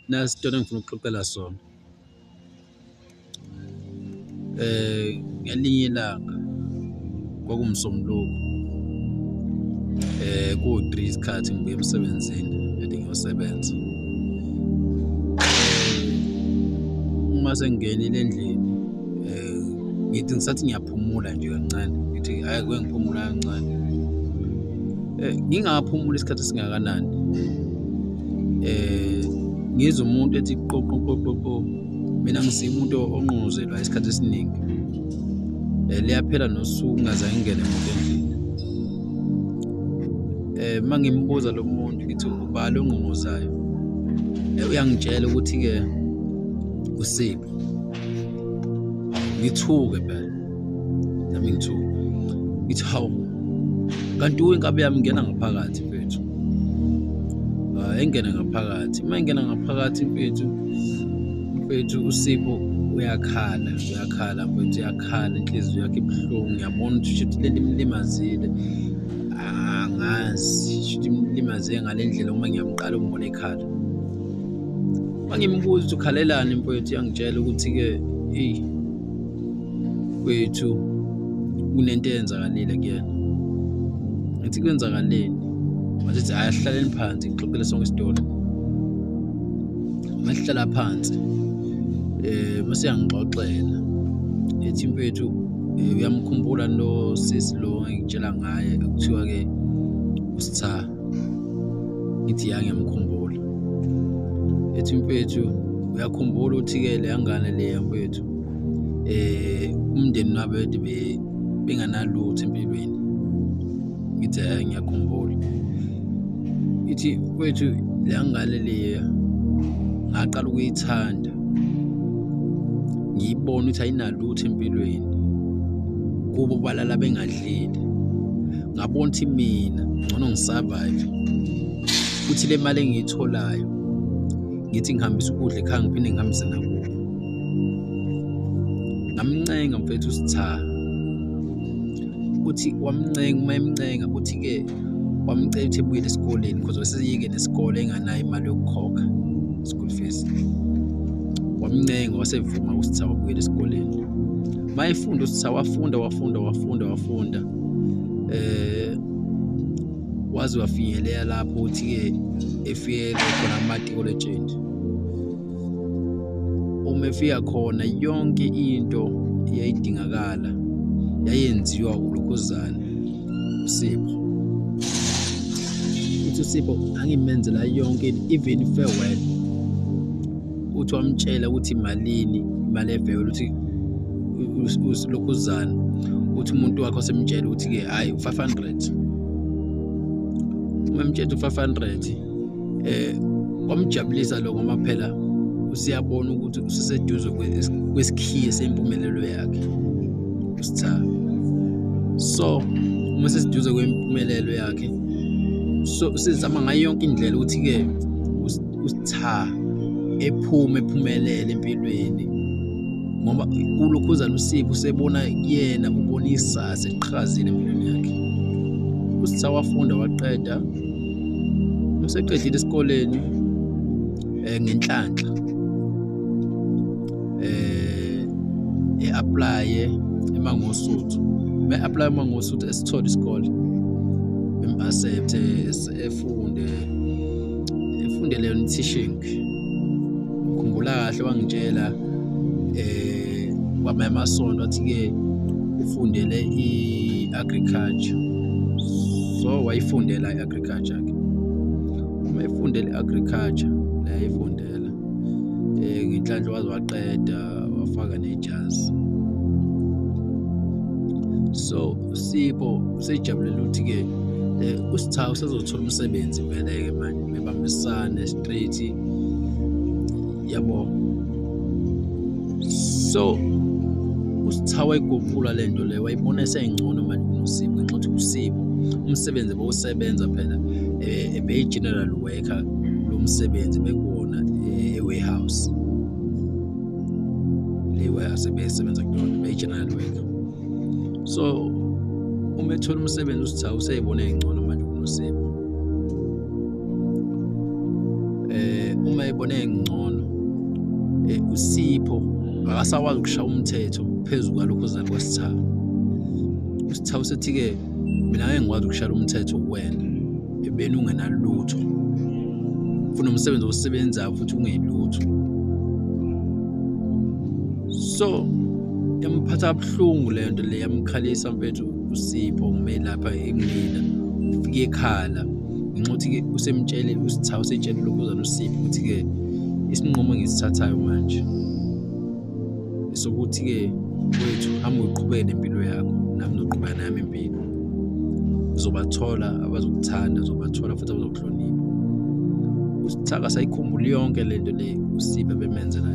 Nasi isitori engifuna ukuxoxela sona. Ngelinye ilanga kwakuwuMsombuluko kuwu-three isikhathi ngibuya emsebenzini kade ngiyosebenza. Uma sengingenile endlini ngithi ngisathi ngiyaphumula nje kancane ngithi hhayi ake ngiphumule kancane, ngingakaphumuli isikhathi esingakanani ngizwe umuntu ethi qo qo qo qo qo, mina angisiye umuntu onqonqozelwayo isikhathi esiningi. Liyaphela nosuku kungazange kungene muntu endlini. Uma ngimbuza lo muntu ngithi uba lo ongqongqozayo, uyangitshela ukuthi-ke uSipho. Ngithuke phela nami ngithuke, ngithi hawu, kanti inkabi yami ingena ngaphakathi mfethu. Hhayi ingene ngaphakathi, uma ingena ngaphakathi mfethu, mfethu uSipho uyakhala, uyakhala mfethu uyakhala, inhliziyo yakhe ibuhlungu, ngiyabona ukuthi shuthi le nto imlimazile. Angazi shuthi imlimaze ngale ndlela uma ngiyamqala ukubona ekhala. Uma ngimbuza ukuthi ukhalelani mfowethu, uyangitshela ukuthi-ke eyi mfethu kunento eyenzakalile kuyena. Ngithi kwenzakaleni? Wasethi hhayi asihlaleni phansi ngixoxele sonke isitori. Uma sihlala phansi mase uyangixoxela ethi mfethu uyamkhumbula lo sisi lo engikutshela ngaye ekuthiwa-ke uStha? Ngithi ya, ngiyamkhumbula. Ethi mfethu uyakhumbula ukuthi-ke leya ngane leya mfethu umndeni wabo kade benganalutho empilweni. Ngithi hhayi ngiyakhumbula. Ithi mfethu leya ngane leya ngaqala ukuyithanda ngiyibona ukuthi ayinalutho empilweni, kubo balala bengadlile. Ngabona ukuthi mina ngcono ngi-survive futhi le mali engiyitholayo ngithi ngihambisa ukudla ekhaya ngiphinde ngihambise nakubo. Ngamncenga mfethu uStha, uthi wamncenga, uma emncenga uthi-ke wamcela ukuthi ebuyele esikoleni cause wayeseyeke nesikole enganayo imali yokukhokha school fees. Wamncenga wasevuma uStha wabuyela esikoleni. Uma efunda uStha wafunda wafunda wafunda wafunda waze wafinyelela lapho ukuthi-ke efike khona kumatikuletsheni. Uma efika khona yonke into eyayidingakala yayenziwa ulokhuzane uSipho. Uthi uSipho ngangimenzela yonke into even i-farewell. Uthi wamtshela ukuthi malini imali ye-farewell uthi ulokhuzane uthi umuntu wakhe wasemtshela ukuthi-ke hhayi u-five hundred. Uma emtshela ukuthi u-five hundred kwamjabulisa lokho ngoba phela useyabona ukuthi useseduze kwesikhiye sempumelelo yakhe uStha. So uma eseseduze kwempumelelo yakhe so usezama ngayo yonke indlela ukuthi-ke uStha ephume ephumelele empilweni ngoba ulokhuzana uSipho usebona kuyena ubona isasa eliqhakazile empilweni yakhe. UStha wafunda waqeda, useqedile esikoleni ngenhlanhla e-apply-e eMangosuthu. Uma e-apply-a eMangosuthu esithole isikole bemu-accept-e efunde, efundele yona i-teaching. Ngikhumbula kahle wangitshela kwamanye amasonto wathi-ke ufundele i-agriculture, so wayifundela i-agriculture-ke. Uma efundela i-agriculture le ayifundela ngenhlanhla waze waqeda wafaka nejazi. So uSipho usejabulela ukuthi-ke uStha usezothola umsebenzi vele-ke manje bebambisane straight yabo. So uStha wayiguqula le nto le wayibona esengcono manje kunoSipho ngenxa yokuthi uSipho umsebenzi ebewusebenza phela ebeyi-general worker lo msebenzi bekuwona e-warehouse. Le warehouse ebesebenza kuyona beyi-general worker. So uma ethola umsebenzi uStha useyibona engcono manje kunoSipho. Uma Ebone ngcono uSipho akasakwazi ukushaya umthetho phezu kwalokhuzana kwaSithawu. USithawu usethi-ke mina ngeke ngikwazi ukushaya umthetho kuwena ebeni ungenalutho, ufuna umsebenzi owusebenzayo futhi ungelutho. So yamphatha kabuhlungu leyo nto leyo, yamkhalisa mfethu uSipho lapha ekumina, ufike ekhala ngenxa yokuthi-ke usemtshelile uSithawu usetshele ulokhuzana uSipho ukuthi-ke isinqumo engisithathayo manje esokuthi-ke wethu hamba uqhubeke nempilo yakho, nami ngizoqhubeka neyami impilo. Uzobathola abazokuthanda, uzobathola futhi abazokuhlonipha. USithawu akasayikhumbuli yonke le nto le uSipho ebemenzela.